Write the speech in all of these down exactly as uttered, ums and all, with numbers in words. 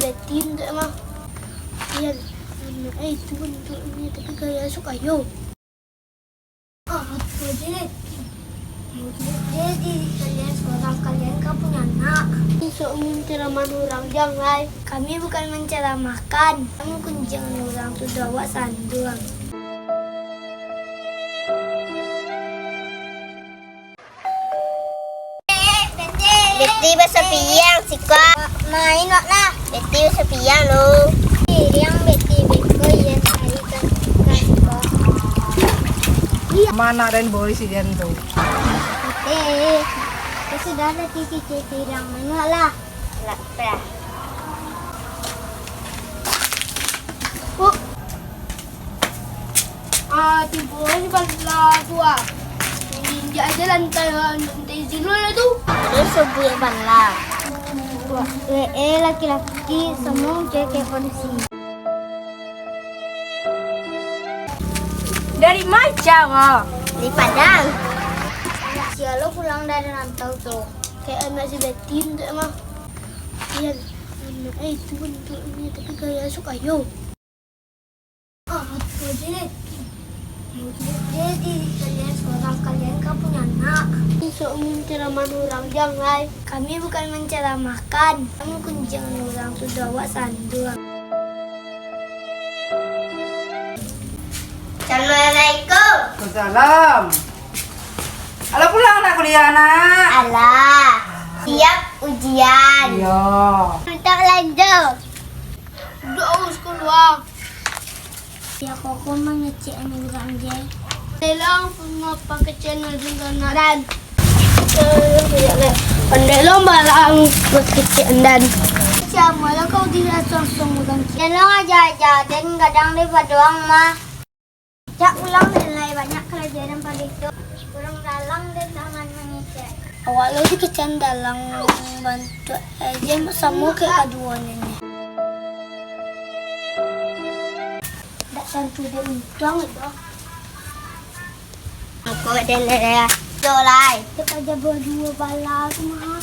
Yatim tu emang. Iya, anak eh itu bentuknya, tapi gaya sok kayo. Ah, apa je? Jadi kalian seorang, kalian kan punya anak. Sok menceramahkan orang, jangan. Kami bukan menceramahkan. Kami kunjungan orang tu, awak sanduang. Beti baso piang siko. Main wak lah. Beti baso piang lo. Piang Beti beko iyan ari kan siko. Mana den boy si den tu? Eh, ya sudah lah, titi titi piang main wak lah. Lah, lah. Oh. Ah, tibo si bala tu ah. Injak aja lantai, lantai silo lah tu. Terus sebut bala. Weh, eh, laki-laki semua cewek kayak polisi. Dari macam ah? Dari Padang. Anak sia lo pulang dari rantau tu. Kayak anak si Betin tu emang. Iya, anak eh itu bentuknya, tapi gaya sok kayo. Ah, apa je? Jadi kalian seorang, kalian kan punya anak. Sok menceramahkan orang, jangan. Kami bukan menceramahkan. Kami kunjungan orang tu, awak sanduang. Assalamualaikum. Waalaikumsalam. Alah pulang nak kuliah, nak? Alah. Siap ujian. Iya. Minta belanja. Duduak urus kalua. Ya, koko mangecek anu urang je. Pandai lo pangecek anu urang dan. Pandai lo balang pakecek dan. Siapa lo kau dirasuang-suang urang? Pandai lo aja-aja, den gadang di paduang mah. Jak pulang, den lai banyak karajo den pagi tu. Urang dalang den tangan mangecek. Awak lo dikecekan dalang bantuak aja samo kayak kaduonyo ni. Dak tantu den untuang doh. Angkot den deh. Yo lai. Dak aja baduo bala tu mah.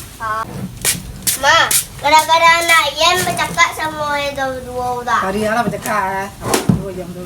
Ma, gara-gara anak Yan bacakak samo e duo urang. Tadi alah bacakak, eh. Duo jam tu.